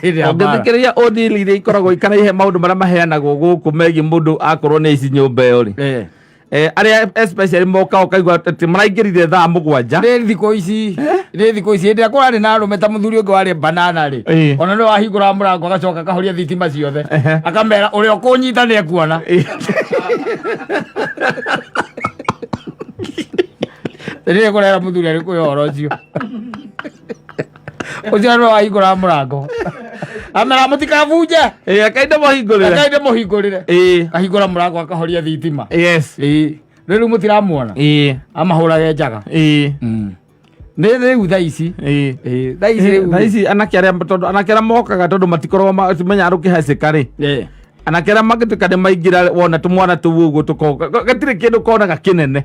Hĩndĩ ya mbara. Ũngĩthikĩrĩria ordeal iria ikoragwo ikaraihe maũndũ marĩa maheanagwo gũkũ megiĩ mũndũ akorwo nĩ ici nyũmba ĩyo rĩ. Eh, arĩa especially moka ũkaigua atĩ maraingĩrire thaa 7. Nĩ thikũ ici, nĩ thikũ ici, hĩndĩ ĩrĩa kũrarĩ na arũme ta mũthuri ũngĩ warĩ banana rĩ, ona nĩwe wahingũraga mũrango agacoka akahoria thitima ciothe, akamera ũrĩa ũkũnyita nĩ ekuona. Rĩrĩa kũrera mũthuri arĩ kwĩ ũhoro ũcio. Ũcio nĩwe wahingũraga mũrango. Amera mũtikabunje. Ĩĩ, akainde mũhingũrĩre. Akainde mũhingũrĩre. Ahingũra mũrango akahoria thitima. Ĩĩ. Rĩu mũtiramuona. Amahũrage njaga. Nĩ rĩu thaa ici. Ĩĩ, thaa ici rĩu. Thaa ici anake arĩa tondũ anake arĩa mokaga tondũ matikoragwo menya rũkĩhacĩka rĩ. Anake arĩa mangĩtuĩka nĩ maingĩra wona tũmwana tũu ũguo tũkoka gatirĩ kĩndũ konaga kĩnene.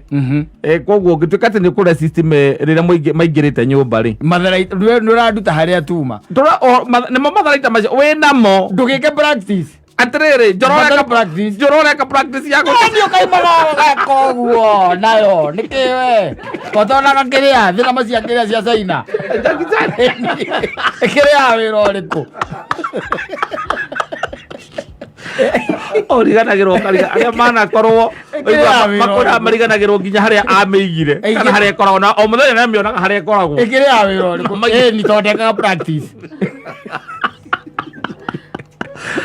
Koguo ũngĩtuĩka atĩ nĩ ũkũrĩa system rĩrĩa maingĩrĩte nyũmba rĩ. Matharaita nĩ ũranduta harĩa tuma. Tũra nĩmo matharaita macio wĩ namo. Ndũgĩke practice. Atĩrĩrĩ, njoro Mathara ũreka practice. njoro ũreka practice ya gũ- Nĩ ũkaimaga ũgeka ũguo nayo nĩ kĩ we kotonaga kĩrĩa thinema cia kĩrĩa cia China kĩrĩa wĩra ũrĩkũ? Ũriganagĩrwo ũkariga arĩa manakorwo Ĩkĩrĩa wĩra makora ũrĩkũ? mariganagĩrwo nginya harĩa amĩigire kana harĩa ĩkoragwo na o mũthenya nĩamĩonaga harĩa ĩkoragwo. Ĩkĩrĩa wĩra ũrĩkũ? Ĩĩ nĩ tondekaga practice.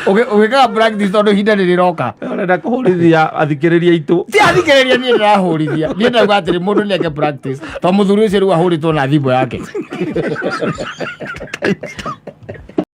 Ũgĩkaga practice tondũ ihinda nĩ rĩroka. Ũrenda kũhũrithia athikĩrĩria aitũ. Ti athikĩrĩria niĩ ndĩrahũrithia. Niĩ ndauga atĩrĩ mũndũ nĩ eke practice. Tondũ mũthuri ũcio rĩu ahũrĩtwo na thimũ yake.